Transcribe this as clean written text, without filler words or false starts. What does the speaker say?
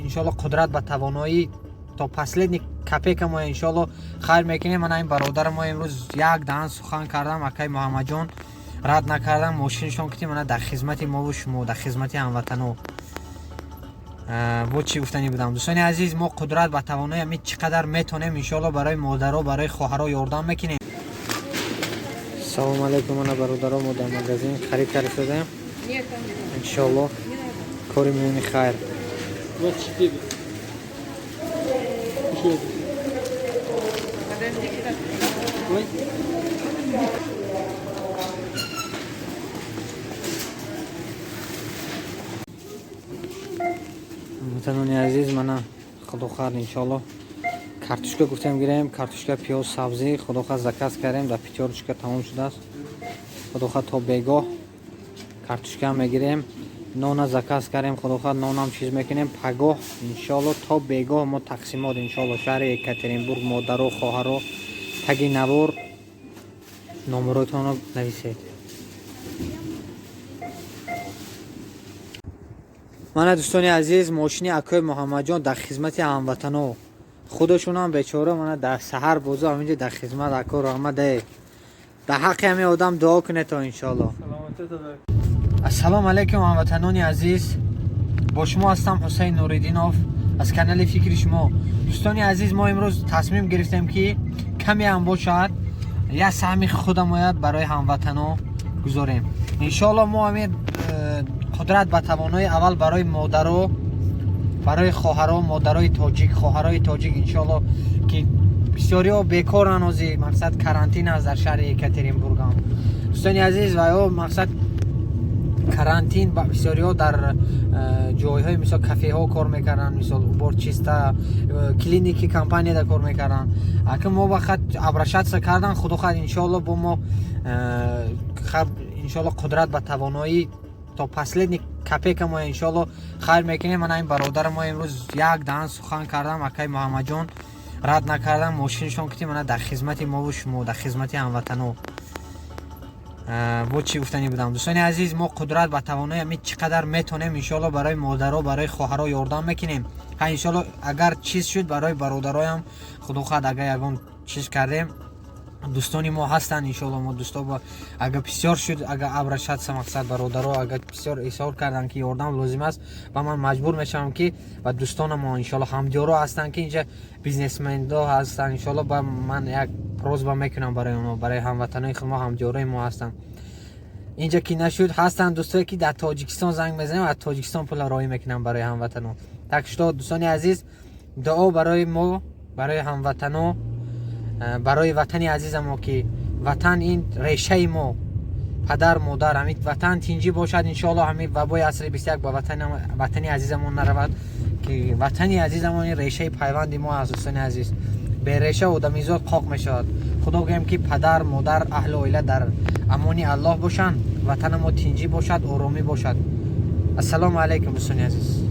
Иншоалло қудрат ба тавоноӣ то последний копейка мо иншоалло хайр мекунем. Мана ин бародари мо имрӯз як даҳан сухан кардам, акай Муҳаммадҷон рад накардам, мошинашон китим, мана дар хизмати мову шумо, дар хизмати ҳамватано. Бо чӣ гуфтанӣ будам, дӯстони азиз, мо қудрат ба тавонои ҳамин чӣ қадар метонем, иншоалло барои модаро, барои хоҳаро ёрдам мекунем. Салому алайкум, мана бародаро, мо дар магазин харид карда шудаем. Иншоалло кори миёни хайр. 24. Еще один. Ой. Ватанони азиз, мана худохар иншоалло картошка гуфтем гирем, картошка, пиёз, сабзӣ худохар заказ кардем, дар Пятёрочка тамом шудааст. Худохар то бегоҳ картошка мегирем, нона заказ кардем, худохар нонам чиз мекунем. Пагоҳ иншоалло то бегоҳ мо тақсимот иншоалло шаҳри Екатеринбург, модаро, хоҳаро, таги навор номеротонро нависед. Мана дӯстони азиз, мошини акои Муҳаммадҷон дар хизмати ҳамватано, худашонам бечора мана дар саҳар бозо ҳаминҷо дар хизмат. Ако, раҳмат, дар ҳаққи ҳамин одам дуо кунед то иншоалло. Ассалому алайкум, ҳамватанони азиз, бо шумо ҳастам Ҳусайн Нуриддинов аз канали Фикри шумо. Дӯстони азиз, мо имрӯз тасмим гирифтем, ки каме ҳам бошад, як саҳми худамояд барои ҳамватано гузорем. Иншоалло мо ҳамин қудрат ба тавонои аввал барои модаро, барои хоҳаро, модарои тоҷик, хоҳарои тоҷик, иншоалло, ки бисёриҳо бекоранд ҳозир, мақсад карантин аст дар шаҳри Екатеринбургам, дӯстони азиз, ва ё мақсад карантин, бисёриҳо дар ҷойҳои мисол кафеҳо кор мекарданд, мисол уборчиста, клиники, компанияда кор мекарданд. Ака мо вақт обращаться кардан, худо хоҳад, иншоалло бо мо иншоалло қудрат ба тавоноӣ то последний копейка мо иншоалло хайр мекунем. Мана ин бародари мо имрӯз як даҳан сухан кардам, акай Муҳаммадҷон рад накардам, мошинашон китим, мана дар хизмати мову шумо, дар хизмати ҳамватано. Бо чӣ гуфтанӣ будам, дӯстони азиз, мо қудрат ба тавонои ҳамин чӣ қадар метонем, иншоалло барои модаро, барои хоҳаро ёрдам мекунем. Ҳа, иншоалло агар чиз шуд, барои бародароям, худо хоҳад, агар ягон чиз кардем, дӯстони мо ҳастанд, иншоалло мо дӯсто, агар бисёр шуд, агар обращаться, мақсад бародаро агар бисёр изҳор карданд, ки ёрдам лозим аст, ва ман маҷбур мешавам, ки ба дӯстонамо иншоалло ҳамдиёро ҳастанд, ки инҷа бизнесмендо ҳастанд, иншоалло ба ман як просьба мекунам барои онҳо, барои ҳамватанои худ мо, ҳамдиёрои мо ҳастанд инҷа, ки нашуд, ҳастанд дӯстое, ки дар Тоҷикистон, занг мезанем, аз Тоҷикистон пула роҳӣ мекунам барои ҳамватано. Так что, дӯстони азиз, дуо барои мо, барои ҳамватано, барои ватани азизамо, ки ватан ин решаи мо, падар, модар, ҳамин ватан тинҷӣ бошад, иншоалло ҳамин вабои асри 21 ба ватани азизамон наравад, ки ватани азизамон ин решаи пайванди мо аст. Дӯстони азиз, береша одамизод қоқ мешавад. Худо гӯем, ки падар, модар, аҳли оила дар амони Аллоҳ бошанд, ватанамо тинҷӣ бошад, оромӣ бошад. Ассалому алайкум, дӯстони азиз.